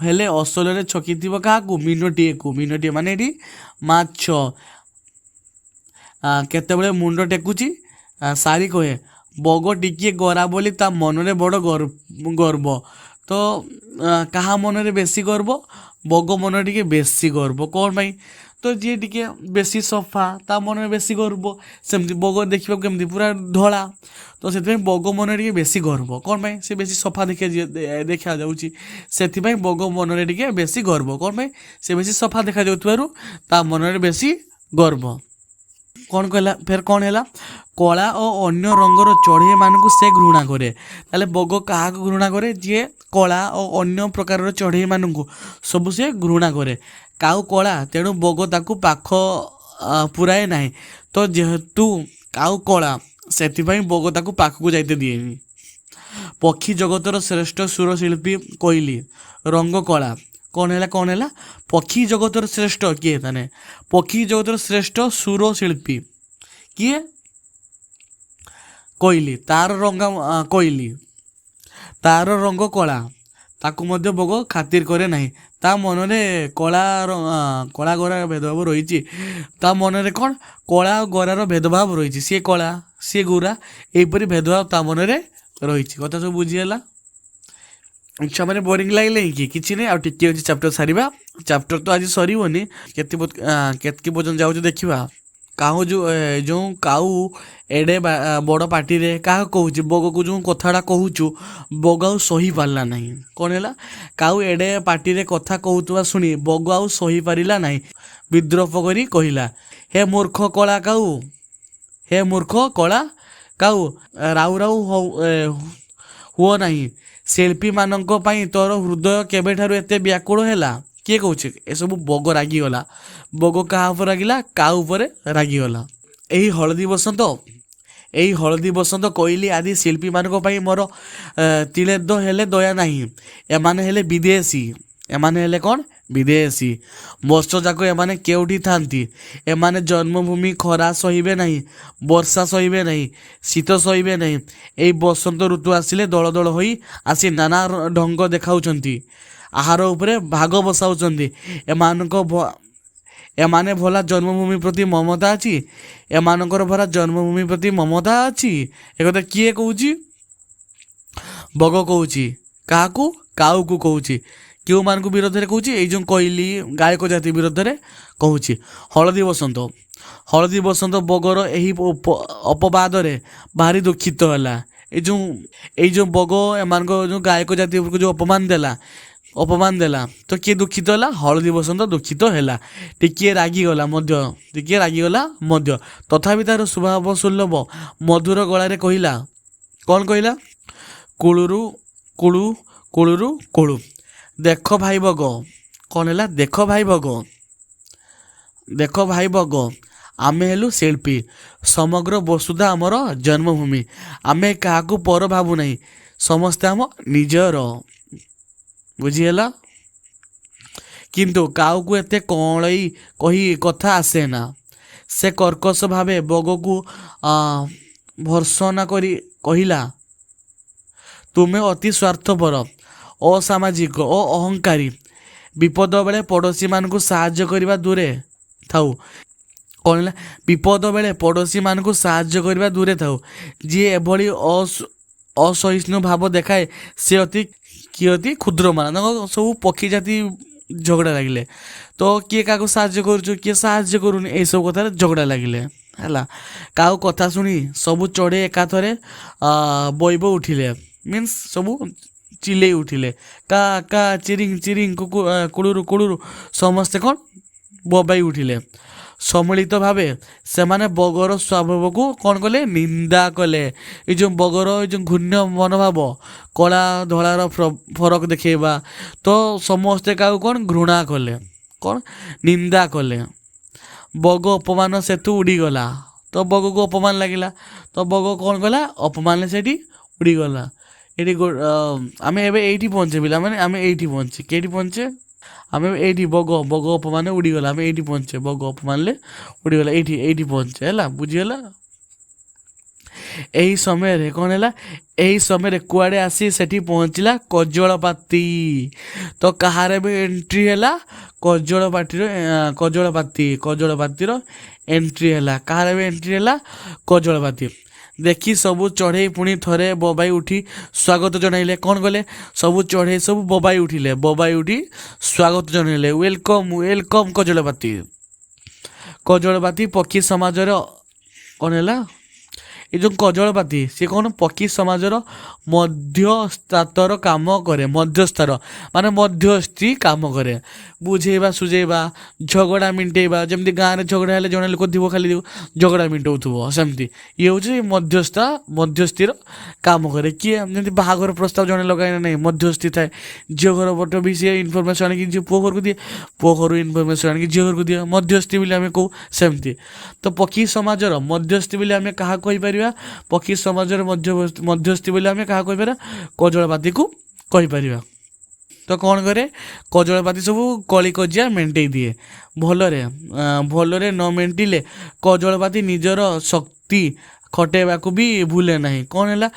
ହେଲେ ଅସଲରେ ଛକିଥିବ କାହାକୁ? ମିନଟିଏକୁ। ମିନଟିଏ ମାନେ ଏଠି ମାଛ। କେତେବେଳେ ମୁଣ୍ଡ ଟେକୁଛି, ସାରି କହେ, ବଗ ଟିକିଏ ଗୋରା ବୋଲି ତା ମନରେ ବଡ଼ ଗର୍ବ। ତ କାହା ମନରେ ବେଶୀ ଗର୍ବ? ବଗ ମନରେ ଟିକେ ବେଶୀ ଗର୍ବ। କ'ଣ ପାଇଁ? ତ ଯିଏ ଟିକେ ବେଶୀ ସଫା, ତା ମନରେ ବେଶୀ ଗର୍ବ। ସେମିତି ବଗ ଦେଖିବାକୁ କେମିତି? ପୁରା ଧଳା। ତ ସେଥିପାଇଁ ବଗ ମନରେ ଟିକେ ବେଶୀ ଗର୍ବ। କ'ଣ ପାଇଁ? ସେ ବେଶୀ ସଫା ଦେଖାଯାଉଛି, ସେଥିପାଇଁ ବଗ ମନରେ ଟିକେ ବେଶୀ ଗର୍ବ। କ'ଣ ପାଇଁ? ସେ ବେଶୀ ସଫା ଦେଖାଯାଉଥିବାରୁ ତା ମନରେ ବେଶୀ ଗର୍ବ। କ'ଣ କହିଲା ଫେର? କ'ଣ ହେଲା? କଳା ଓ ଅନ୍ୟ ରଙ୍ଗର ଚଢ଼େଇମାନଙ୍କୁ ସେ ଘୃଣା କରେ। ତାହେଲେ ବଗ କାହାକୁ ଘୃଣା କରେ? ଯିଏ କଳା ଓ ଅନ୍ୟ ପ୍ରକାରର ଚଢ଼େଇମାନଙ୍କୁ ସବୁ ସେ ଘୃଣା କରେ। କାଉ କଳା, ତେଣୁ ବଗ ତାକୁ ପାଖ ପୁରାଏ ନାହିଁ। ତ ଯେହେତୁ କାଉ କଳା, ସେଥିପାଇଁ ବଗ ତାକୁ ପାଖକୁ ଯାଇତେ ଦିଏନି। ପକ୍ଷୀ ଜଗତର ଶ୍ରେଷ୍ଠ ସୁରଶିଳ୍ପୀ କୋଇଲି ରଙ୍ଗ କଳା। କ'ଣ ହେଲା? କ'ଣ ହେଲା? ପକ୍ଷୀ ଜଗତର ଶ୍ରେଷ୍ଠ କିଏ? ତାନେ ପକ୍ଷୀ ଜଗତର ଶ୍ରେଷ୍ଠ ସୁରଶିଳ୍ପୀ କିଏ? କୋଇଲି। ତାର ରଙ୍ଗ କୋଇଲି, ତାର ରଙ୍ଗ କଳା, ତାକୁ ମଧ୍ୟ ବଗ ଖାତିର କରେ ନାହିଁ। ତା ମନରେ କଳା କଳା ଗୋରା ଭେଦଭାବ ରହିଛି। ତା ମନରେ କ'ଣ? କଳା ଆଉ ଗୋରାର ଭେଦଭାବ ରହିଛି। ସିଏ କଳା, ସିଏ ଗୋରା, ଏହିପରି ଭେଦଭାବ ତା ମନରେ ରହିଛି। କଥା ସବୁ ବୁଝିହେଲା? ଛୁଆମାନେ ବୋରିଂ ଲାଗିଲେ କି? କିଛି ନାହିଁ, ଆଉ ଟିକେ ଅଛି, ଚାପ୍ଟର ସାରିବା। ଚାପ୍ଟର ତ ଆଜି ସରିବନି, କେତେ କେତିକି ପର୍ଯ୍ୟନ୍ତ ଯାଉଛି ଦେଖିବା। କାଉ ଯେଉଁ ଯେଉଁ କାଉ ଏଡ଼େ ବଡ଼ ପାଟିରେ କାହାକୁ କହୁଛି? ବଗକୁ ଯେଉଁ କଥାଟା କହୁଛୁ, ବଗ ଆଉ ସହିପାରିଲା ନାହିଁ। କ'ଣ ହେଲା? କାଉ ଏଡ଼େ ପାଟିରେ କଥା କହୁଥିବା ଶୁଣି ବଗ ଆଉ ସହିପାରିଲା ନାହିଁ। ବିଦ୍ରୂପ କରି କହିଲା, ହେ ମୂର୍ଖ କଳା କାଉ, ହେ ମୂର୍ଖ କଳା କାଉ, ରାଉ ରାଉ ହଉ ହୁଅ ନାହିଁ। ଶିଳ୍ପୀମାନଙ୍କ ପାଇଁ ତୋର ହୃଦୟ କେବେଠାରୁ ଏତେ ବ୍ୟାକୁଳ ହେଲା? କିଏ କହୁଛି ଏସବୁ? ବଗ ରାଗିଗଲା। ବଗ କାହା ଉପରେ ରାଗିଲା? କାଉ ଉପରେ ରାଗିଗଲା। ଏହି ହଳଦୀ ବସନ୍ତ, ଏହି ହଳଦୀ ବସନ୍ତ, କୋଇଲି ଆଦି ଶିଳ୍ପୀମାନଙ୍କ ପାଇଁ ମୋର ତିଳେ ତ ହେଲେ ଦୟା ନାହିଁ। ଏମାନେ ହେଲେ ବିଦେଶୀ। ଏମାନେ ହେଲେ କ'ଣ? ବିଦେଶୀ। ବର୍ଷ ଯାକ ଏମାନେ କେଉଁଠି ଥାନ୍ତି? ଏମାନେ ଜନ୍ମଭୂମି ଖରା ସହିବେ ନାହିଁ, ବର୍ଷା ସହିବେ ନାହିଁ, ଶୀତ ସହିବେ ନାହିଁ। ଏଇ ବସନ୍ତ ଋତୁ ଆସିଲେ ଦଳ ଦଳ ହୋଇ ଆସି ନାନା ଢଙ୍ଗ ଦେଖାଉଛନ୍ତି, ଆହାର ଉପରେ ଭାଗ ବସାଉଛନ୍ତି। ଏମାନଙ୍କ ଏମାନେ ଭଲା ଜନ୍ମଭୂମି ପ୍ରତି ମମତା ଅଛି? ଏମାନଙ୍କର ଭଲା ଜନ୍ମଭୂମି ପ୍ରତି ମମତା ଅଛି? ଏକଥା କିଏ କହୁଛି? ବଗ କହୁଛି। କାହାକୁ? କାଉକୁ କହୁଛି। କେଉଁମାନଙ୍କୁ ବିରୋଧରେ କହୁଛି? ଏଇ ଯେଉଁ କୋଇଲି, ଗାୟକ ଜାତି ବିରୋଧରେ କହୁଛି। ହଳଦୀ ବସନ୍ତ, ହଳଦୀ ବସନ୍ତ ବଗର ଏହି ଅପବାଦରେ ଭାରି ଦୁଃଖିତ ହେଲା। ଏଇ ଯେଉଁ ବଗ ଏମାନଙ୍କ ଯେଉଁ ଗାୟକ ଜାତି ଉପରକୁ ଯେଉଁ ଅପମାନ ଦେଲା, ଅପମାନ ଦେଲା, ତ କିଏ ଦୁଃଖିତ ହେଲା? ହଳଦୀ ବସନ୍ତ ଦୁଃଖିତ ହେଲା। ଟିକିଏ ରାଗିଗଲା ମଧ୍ୟ, ଟିକିଏ ରାଗିଗଲା ମଧ୍ୟ। ତଥାପି ତାର ସ୍ୱଭାବ ସୁଲଭ ମଧୁର ଗଳାରେ କହିଲା। କ'ଣ କହିଲା? କୁଳୁରୁ କୁଳୁ, କୁଳୁରୁ କୁଳୁ। ଦେଖ ଭାଇ ବଗ। କ'ଣ ହେଲା? ଦେଖ ଭାଇ ବଗ, ଦେଖ ଭାଇ ବଗ, ଆମେ ହେଲୁ ଶିଳ୍ପୀ। ସମଗ୍ର ବସୁଧା ଆମର ଜନ୍ମଭୂମି। ଆମେ କାହାକୁ ପର ଭାବୁନାହିଁ, ସମସ୍ତେ ଆମ ନିଜର। ବୁଝିହେଲା? କିନ୍ତୁ କାଉକୁ ଏତେ କଅଁଳେଇ କହି କଥା ଆସେ ନା। ସେ କର୍କଶ ଭାବେ ବଗକୁ ଭର୍ତ୍ସନା କରି କହିଲା, ତୁମେ ଅତି ସ୍ୱାର୍ଥପର, ଅସାମାଜିକ ଓ ଅହଙ୍କାରୀ। ବିପଦ ବେଳେ ପଡ଼ୋଶୀମାନଙ୍କୁ ସାହାଯ୍ୟ କରିବା ଦୂରେ ଥାଉ। କ'ଣ ହେଲା? ବିପଦ ବେଳେ ପଡ଼ୋଶୀମାନଙ୍କୁ ସାହାଯ୍ୟ କରିବା ଦୂରେ ଥାଉ, ଯିଏ ଏଭଳି ଅସହିଷ୍ଣୁ ଭାବ ଦେଖାଏ, ସେ ଅତି କିୟତି କ୍ଷୁଦ୍ରମାନ। ତାଙ୍କ ସବୁ ପକ୍ଷୀ ଜାତି ଝଗଡ଼ା ଲାଗିଲେ। ତ କିଏ କାହାକୁ ସାହାଯ୍ୟ କରୁଛୁ, କିଏ ସାହାଯ୍ୟ କରୁନି, ଏଇସବୁ କଥାରେ ଝଗଡ଼ା ଲାଗିଲେ। ହେଲା, କାଉ କଥା ଶୁଣି ସବୁ ଚଢ଼େଇ ଏକାଥରେ ବଇବ ଉଠିଲେ, ମିନ୍ସ ସବୁ ଚିଲେଇ ଉଠିଲେ। କା କା, ଚିରିଂ ଚିରିଂ, କୁକୁ କୁଳୁରୁ କୁଳୁରୁ, ସମସ୍ତେ କ'ଣ ବୋବାଇ ଉଠିଲେ। ସମ୍ମିଳିତ ଭାବେ ସେମାନେ ବଗର ସ୍ୱଭାବକୁ କ'ଣ କଲେ? ନିନ୍ଦା କଲେ। ଏଇ ଯେଉଁ ବଗର ଏଇ ଯେଉଁ ଘୃଣ୍ୟ ମନୋଭାବ, କଳା ଧଳାର ଫରକ ଦେଖେଇବା, ତ ସମସ୍ତେ କାହାକୁ କ'ଣ ଘୃଣା କଲେ, କ'ଣ ନିନ୍ଦା କଲେ। ବଗ ଅପମାନ ସେଠୁ ଉଡ଼ିଗଲା। ତ ବଗକୁ ଅପମାନ ଲାଗିଲା, ତ ବଗ କ'ଣ କଲା? ଅପମାନ ସେଠି ଉଡ଼ିଗଲା। ଏଠି ଆମେ ଏବେ ଏଇଠି ପହଞ୍ଚେ ପିଲାମାନେ, ଆମେ ଏଇଠି ପହଞ୍ଚେ। କେଇଠି ପହଞ୍ଚେ ଆମେ? ଏଇଠି। ବଗ ବଗ ଅପମାନ ଉଡ଼ିଗଲା, ଆମେ ଏଇଠି ପହଞ୍ଚେ। ବଗ ଅପମାନରେ ଉଡ଼ିଗଲା, ଏଇଠି ଏଇଠି ପହଞ୍ଚେ। ହେଲା, ବୁଝିଗଲା? ଏହି ସମୟରେ କ'ଣ ହେଲା? ଏହି ସମୟରେ କୁଆଡ଼େ ଆସି ସେଠି ପହଞ୍ଚିଲା କଜଳପାତି। ତ କାହାର ବି ଏଣ୍ଟ୍ରି ହେଲା? କଜଳପାଟିର, କଜଳପାତି, କଜଳପାତିର ଏଣ୍ଟ୍ରି ହେଲା। କାହାର ବି ଏଣ୍ଟ୍ରି ହେଲା? କଜଳପାତି। ଦେଖି ସବୁ ଚଢ଼େଇ ପୁଣି ଥରେ ବୋବାଇ ଉଠି ସ୍ୱାଗତ ଜଣାଇଲେ। କ'ଣ କଲେ? ସବୁ ଚଢ଼େଇ ସବୁ ବୋବାଇ ଉଠିଲେ, ବୋବାଇ ଉଠି ସ୍ୱାଗତ ଜଣାଇଲେ, welcome, welcome କଜଳପାତି। କଜଳପାତି ପକ୍ଷୀ ସମାଜର କ'ଣ ହେଲା? ଏ ଯେଉଁ କଜଳପାତି, ସେ କ'ଣ ପକ୍ଷୀ ସମାଜର ମଧ୍ୟସ୍ଥାତର କାମ କରେ। ମଧ୍ୟସ୍ଥାର ମାନେ ମଧ୍ୟସ୍ଥି କାମ କରେ, ବୁଝେଇବା ସୁଝେଇବା, ଝଗଡ଼ା ମିଣ୍ଟେଇବା। ଯେମିତି ଗାଁରେ ଝଗଡ଼ା ହେଲେ ଜଣେ ଲୋକ ଥିବ, ଖାଲି ଝଗଡ଼ା ମିଣ୍ଟଉଥିବ, ସେମିତି ଇଏ ହେଉଛି ମଧ୍ୟସ୍ଥା, ମଧ୍ୟସ୍ଥିର କାମ କରେ। କିଏ ଯେମିତି ବାହାଘର ପ୍ରସ୍ତାବ ଜଣେ ଲଗାଏ ନା ନାହିଁ, ମଧ୍ୟସ୍ଥି ଥାଏ। ଝିଅ ଘର ପଟ ବି ସିଏ ଇନଫର୍ମେସନ୍ ଆଣିକି ଝିଅ ପୁଅ ଘରକୁ ଦିଏ, ପୁଅ ଘରୁ ଇନଫର୍ମେସନ୍ ଆଣିକି ଝିଅ ଘରକୁ ଦିଏ, ମଧ୍ୟସ୍ଥି ବୋଲି ଆମେ କହୁ ସେମିତି। ତ ପକ୍ଷୀ ସମାଜର ମଧ୍ୟସ୍ଥି ବୋଲି ଆମେ କାହାକୁ କହିପାରିବା? ପକ୍ଷୀ ସମାଜର ମଧ୍ୟସ୍ଥି ବୋଲି ଆମେ କାହାକୁ କହିପାରିବା? କଜଳପାତିକୁ କହିପାରିବା। ତ କ'ଣ କରେ କଜଳପାତି? ସବୁ କଳିକଜିଆ ମେଣ୍ଟେଇ ଦିଏ ଭଲରେ। ଭଲରେ ନ ମେଣ୍ଟିଲେ କଜଳପାତି ନିଜର ଶକ୍ତି ଖଟେଇବାକୁ ବି ଭୁଲେ ନାହିଁ। କ'ଣ ହେଲା?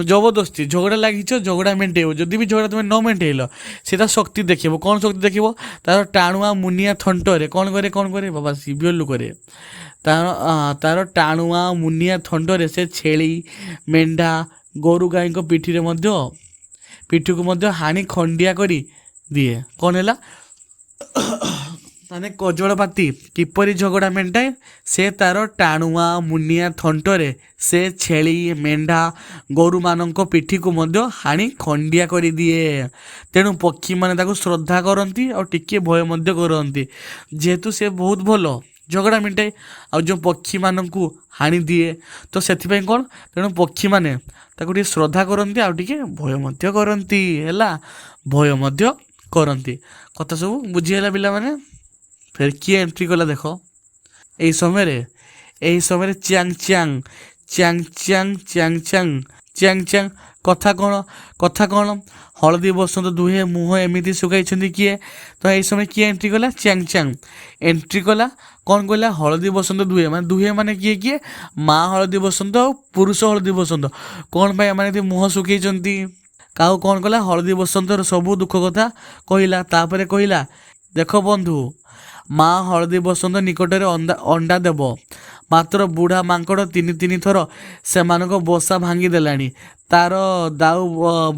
ଜବରଦସ୍ତି ଝଗଡ଼ା ଲାଗିଛ, ଝଗଡ଼ା ମେଣ୍ଟେଇବ। ଯଦି ବି ଝଗଡ଼ା ତୁମେ ନ ମେଣ୍ଟେଇଲ, ସେ ତା ଶକ୍ତି ଦେଖିବ। କ'ଣ ଶକ୍ତି ଦେଖିବ? ତାର ଟାଣୁଆ ମୁନିଆ ଥଣ୍ଟରେ କ'ଣ କରେ? କ'ଣ କରେ ବାବା? ସିଭିୟର କରେ। ତାର ଟାଣୁଆ ମୁନିଆ ଥଣ୍ଟରେ ସେ ଛେଳି, ମେଣ୍ଢା, ଗୋରୁ ଗାଈଙ୍କ ପିଠିରେ ମଧ୍ୟ ପିଠିକୁ ମଧ୍ୟ ହାଣି ଖଣ୍ଡିଆ କରି ଦିଏ। କ'ଣ ହେଲା? ମାନେ କଜଳପାତି କିପରି ଝଗଡ଼ା ମେଣ୍ଟାଏ? ସେ ତାର ଟାଣୁଆ ମୁନିଆ ଥଣ୍ଟରେ ସେ ଛେଳି, ମେଣ୍ଢା, ଗୋରୁମାନଙ୍କ ପିଠିକୁ ମଧ୍ୟ ହାଣି ଖଣ୍ଡିଆ କରିଦିଏ। ତେଣୁ ପକ୍ଷୀମାନେ ତାକୁ ଶ୍ରଦ୍ଧା କରନ୍ତି ଆଉ ଟିକିଏ ଭୟ ମଧ୍ୟ କରନ୍ତି, ଯେହେତୁ ସେ ବହୁତ ଭଲ ଝଗଡ଼ା ମେଣ୍ଟାଏ ଆଉ ଯେଉଁ ପକ୍ଷୀମାନଙ୍କୁ ହାଣିଦିଏ। ତ ସେଥିପାଇଁ କ'ଣ, ତେଣୁ ପକ୍ଷୀମାନେ ତାକୁ ଟିକେ ଶ୍ରଦ୍ଧା କରନ୍ତି ଆଉ ଟିକେ ଭୟ ମଧ୍ୟ କରନ୍ତି। ହେଲା, ଭୟ ମଧ୍ୟ କରନ୍ତି। କଥା ସବୁ ବୁଝିହେଲା ପିଲାମାନେ? ଫେର କିଏ ଏଣ୍ଟ୍ରି କଲା ଦେଖ। ଏହି ସମୟରେ Chang Chang Chang Chang Chang Chang Chang Chang. କଥା କ'ଣ? କଥା କ'ଣ? ହଳଦୀ ବସନ୍ତ ଦୁହେଁ ମୁହଁ ଏମିତି ଶୁଖାଇଛନ୍ତି କିଏ? ତ ଏହି ସମୟ କିଏ ଏଣ୍ଟ୍ରି କଲା? ଚ୍ୟାଙ୍ଗ ଚ୍ୟାଙ୍ଗ ଏଣ୍ଟ୍ରି କଲା। କ'ଣ କହିଲା? ହଳଦୀ ବସନ୍ତ ଦୁହେଁ ମାନେ, ଦୁହେଁ ମାନେ କିଏ କିଏ? ମା ହଳଦୀ ବସନ୍ତ ଆଉ ପୁରୁଷ ହଳଦୀ ବସନ୍ତ। କ'ଣ ପାଇଁ ଏମାନେ ଏମିତି ମୁହଁ ଶୁଖେଇଛନ୍ତି? କାହାକୁ କ'ଣ କଲା? ହଳଦୀ ବସନ୍ତର ସବୁ ଦୁଃଖ କଥା କହିଲା। ତାପରେ କହିଲା, ଦେଖ ବନ୍ଧୁ, ମା ହଳଦୀ ବସନ୍ତ ନିକଟରେ ଅଣ୍ଡା ଦେବ, ମାତ୍ର ବୁଢ଼ା ମାଙ୍କଡ଼ ତିନି ତିନି ଥର ସେମାନଙ୍କ ବସା ଭାଙ୍ଗି ଦେଲାଣି। ତାର ଦାଉ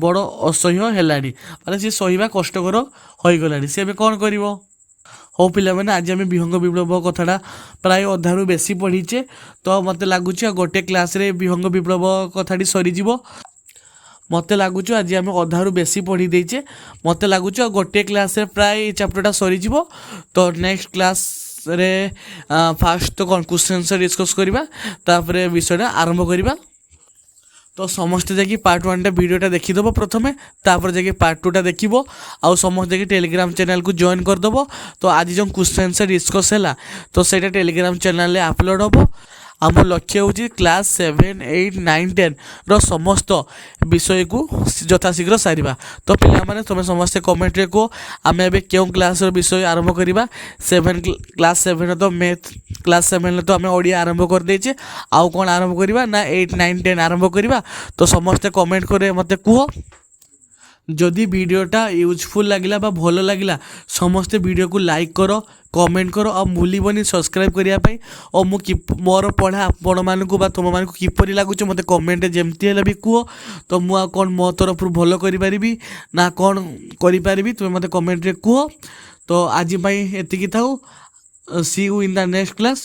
ବଡ଼ ଅସହ୍ୟ ହେଲାଣି, ମାନେ ସିଏ ସହିବା କଷ୍ଟକର ହୋଇଗଲାଣି। ସେ ଏବେ କ'ଣ କରିବ? ହଉ ପିଲାମାନେ, ଆଜି ଆମେ ବିହଙ୍ଗ ବିପ୍ଳବ କଥାଟା ପ୍ରାୟ ଅଧାରୁ ବେଶୀ ପଢ଼ିଛେ। ତ ମୋତେ ଲାଗୁଛି ଆଉ ଗୋଟେ କ୍ଲାସ୍ରେ ବିହଙ୍ଗ ବିପ୍ଳବ କଥାଟି ସରିଯିବ। ମୋତେ ଲାଗୁଛି ଆଜି ଆମେ ଅଧାରୁ ବେଶୀ ପଢ଼ି ଦେଇଛେ। ମୋତେ ଲାଗୁଛି ଆଉ ଗୋଟିଏ କ୍ଲାସ୍ରେ ପ୍ରାୟ ଏଇ ଚାପ୍ଟରଟା ସରିଯିବ। ତ ନେକ୍ସଟ କ୍ଲାସ୍ରେ ଫାଷ୍ଟ ତ କ'ଣ କ୍ୱେଶ୍ଚନ୍ ଆନ୍ସର୍ ଡିସ୍କସ୍ କରିବା, ତାପରେ ବିଷୟଟା ଆରମ୍ଭ କରିବା। ତ ସମସ୍ତେ ଯାଇକି ପାର୍ଟ ୱାନ୍ଟା ଭିଡ଼ିଓଟା ଦେଖିଦେବ ପ୍ରଥମେ, ତାପରେ ଯାଇକି ପାର୍ଟ ଟୁଟା ଦେଖିବ। ଆଉ ସମସ୍ତେ ଯାଇକି ଟେଲିଗ୍ରାମ ଚ୍ୟାନେଲକୁ ଜଏନ୍ କରିଦେବ। ତ ଆଜି ଯେଉଁ କ୍ୱେଶ୍ଚନ୍ ଆନ୍ସର୍ ଡିସ୍କସ୍ ହେଲା, ତ ସେଇଟା ଟେଲିଗ୍ରାମ ଚ୍ୟାନେଲରେ ଅପଲୋଡ଼ ହେବ। ଆମ ଲକ୍ଷ୍ୟ ହେଉଛି କ୍ଲାସ୍ 7, 8, 9, 10ର ସମସ୍ତ ବିଷୟକୁ ଯଥାଶୀଘ୍ର ସାରିବା। ତ ପିଲାମାନେ, ତୁମେ ସମସ୍ତେ କମେଣ୍ଟରେ କୁହ, ଆମେ ଏବେ କେଉଁ କ୍ଲାସ୍ର ବିଷୟ ଆରମ୍ଭ କରିବା? କ୍ଲାସ୍ ସେଭେନ୍ରେ ତ ମ୍ୟାଥ୍, କ୍ଲାସ୍ ସେଭେନ୍ରେ ତ ଆମେ ଓଡ଼ିଆ ଆରମ୍ଭ କରିଦେଇଛେ। ଆଉ କ'ଣ ଆରମ୍ଭ କରିବା ନା 8, 9, 10 ଆରମ୍ଭ କରିବା? ତ ସମସ୍ତେ କମେଣ୍ଟ କରି ମୋତେ କୁହ। ଯଦି ଭିଡ଼ିଓଟା ୟୁଜଫୁଲ୍ ଲାଗିଲା ବା ଭଲ ଲାଗିଲା, ସମସ୍ତେ ଭିଡ଼ିଓକୁ ଲାଇକ୍ କର, କମେଣ୍ଟ କର ଆଉ ଭୁଲିବନି ସବସ୍କ୍ରାଇବ୍ କରିବା ପାଇଁ। ଓ ମୁଁ ମୋର ପଢ଼ା ଆପଣମାନଙ୍କୁ ବା ତୁମମାନଙ୍କୁ କିପରି ଲାଗୁଛି, ମୋତେ କମେଣ୍ଟରେ ଯେମିତି ହେଲେ ବି କୁହ। ତ ମୁଁ ଆଉ କ'ଣ ମୋ ତରଫରୁ ଭଲ କରିପାରିବି ନା କ'ଣ କରିପାରିବି, ତୁମେ ମୋତେ କମେଣ୍ଟରେ କୁହ। ତ ଆଜି ପାଇଁ ଏତିକି ଥାଉ। See you in the next class.